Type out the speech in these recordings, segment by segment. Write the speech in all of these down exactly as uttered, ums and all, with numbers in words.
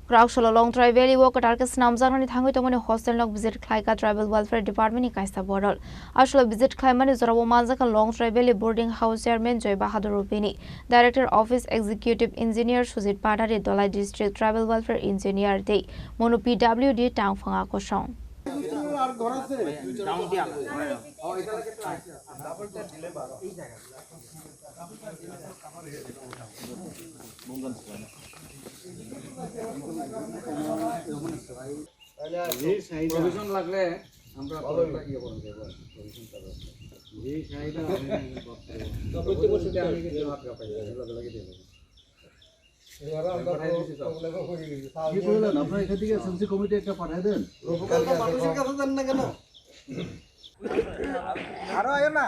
Kwrak solo Longtrai Valley o kwtal khe swnamjaknani thangwi tongmani hostel nok visit khlaikha Tribal Welfare Department ni kaisa borok. Aswk visit khlaimani jorao manjakha Longtrai Valley Boarding House Chairman Joy Bahadur Rupini, Director Office Executive Engineer Sujit Patari, Dholai District Tribal Welfare Engineer tei Monu P W D tangphang akosong. জি, চাহিদা। প্রভিশন লাগলে আমরা ভালোই। পরেরটা ইয়ে করে দেবো, প্রভিশন করবো। জি, চাহিদা অনেক, বাপরে। তা প্রত্যেক বছর তো আমি কিন্তু হাত কাঁপাই, লগে লগে দিয়ে দেবো। এবারে আমরা পাঠাই দিছি তো। কি করলেন? আপনারা এখান থেকে এসএমসি কমিটি একটা পাঠিয়ে দেন। প্রপোজালটা মানুষের কাছে দেন না কেন? আরো আয়ো না।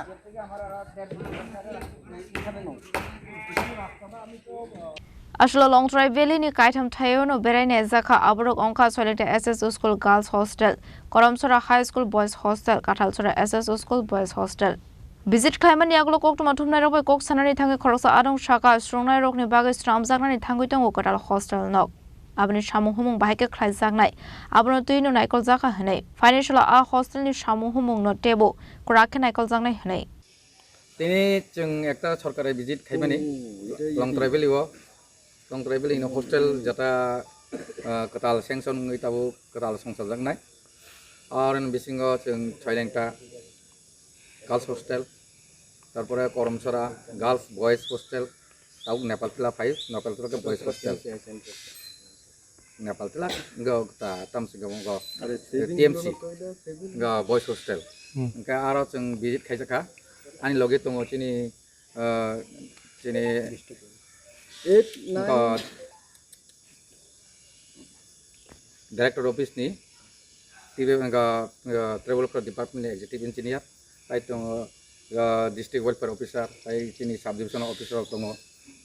Aswk Longtrai Valley ni kaitham thaio no berai nai jakha, aborok wngkha Soilengta S S O School Girls Hostel, Koromsora High School Boys Hostel, Kathalsora S S O School Boys Hostel. Visit khlaimani yagulo koktwma thumnairok bai kok sanani thangwi khoroksa adong saka, srwngnairokni bagwi swnamjaknani thangwi tongo kwtal hostel nok. Aboni samung humung bahai khe khlaijaknai, abono twi no naikoljak kha hwnwi. Financial a hostel ni samung humung no teibo kwrak khe naikoljaknai hwnwi. Tini chwng ekta sorkari visit khaimani Longtrai Valley o, Longtrai Valley ni hostel jeta, ah, kwtal sanction wngwi tabuk kwtal songchajaknai. Aro ni bisingo chwng Soilengta Girls Hostel, tarpore Koromsora Girls Boys Hostel, tabuk Nepal Tila phai, Nepal Tila khe Boys Hostel. Nepal Tila, go ta, tam se go, go. T M C, go Boys Hostel. Hmm. Hwnkhe aro chwng visit khaijak kha. Ani logi tongo chini, ah, chini, eight, nine. Go Director Office ni, T V, ah, ah, Tribal Welfare Department ni Executive Engineer, tai tongo, ah, District Welfare Officer, tai chini Sub Divisional Officer rok tongo,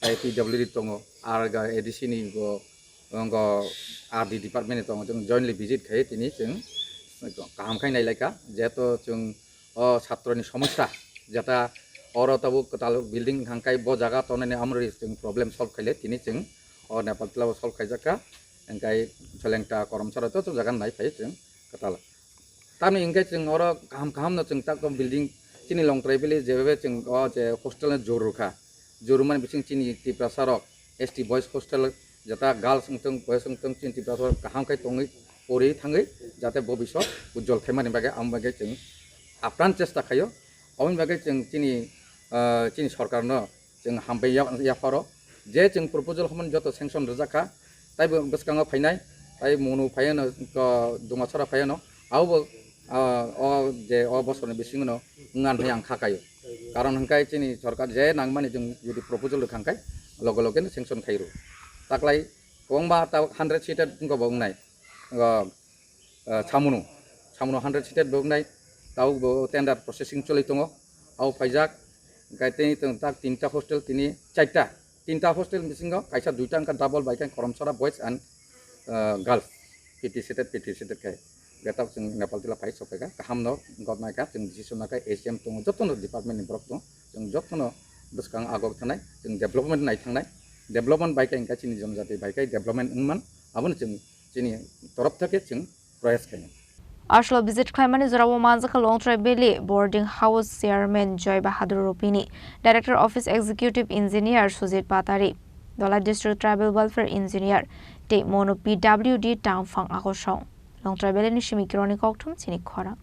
tai P W D tongo, ar ga A D C ni go, go R D department ni tongo, chwng jointly visit khai tini chwng kaham khai nai lai kha, jeto chwng o chhatro ni somosya, jeta oro tabuk kwtal building hangkai bo jaga tongnani amrwi chwng problem solve khaile tini chwng o Nepal Tila o solve khaijak kha, hingkai Soilengta Koromsora joto jaga nai phai chwng kwtal. Tamni hingke chwng oro kaham kaham no chwng tak building chini Longtrai Valley jebe chwng o je hostel no jor rwkha. Jor rwmani bising chini Tiprasa rok S T boys hostel jeta girls wngtong boys wngtong chini Tiprasa rok kaham khe tongwi pori thangwi jate bobisot ujjol khaimani bagwi ang bagwi chwng apran chesta khaio. Aboni bagwi chwng chini, ah, chini sorkar no chwng hambai ya-, yapharo. Je chwng proposal hwnmani joto sanction rijak kha, taibo bwskango phainai, tai Monu phaiano, ko Dumasora phaiano, abobo, ah, o je o bosorni bisingono wngna hinwi ang kha kaio. Karon hwnkhe chini sorkar je nangmani chwng jodi proposal rwkha hwnkhe loge loge no sanction khai rw. Taklai kwbangma ta hundred seated wngkha bo wngnai. O, ah, Chamunu, Chamunu hundred seated bo wngnai, tabuk bo tender processing choli tongo, abo phaijak, hwnkhe tei tong tak tinta hostel tini charta, tinta hostel bisingo kaisa duita wngkha double bai khe Koromsora boys and, ah, girls, fifty seated, fifty seated khai. Hwnkhe tabuk chwng Nepal Tila phai sokphaikha, kahamno gotnaikha, chwng decision nakha, A C M tongo, jotono department ni borok tongo, chwng jotono bwskang agok thangnai, chwng development nai thangnai, development bai khe hwnkhe chini jonojati bai khe development wngman, abono chwng chini torof theke chwng proyas khainai. Aswk visit khlaimani jorao manjakha Longtrai Valley Boarding House Chairman Joy Bahadur Rupini, Director Office Executive Engineer Sujit Patari, Dholai District Tribal Welfare Engineer tei Monu P W D tangphang akosong. Longtrai Valley ni simi kironi kokthum chini khorang.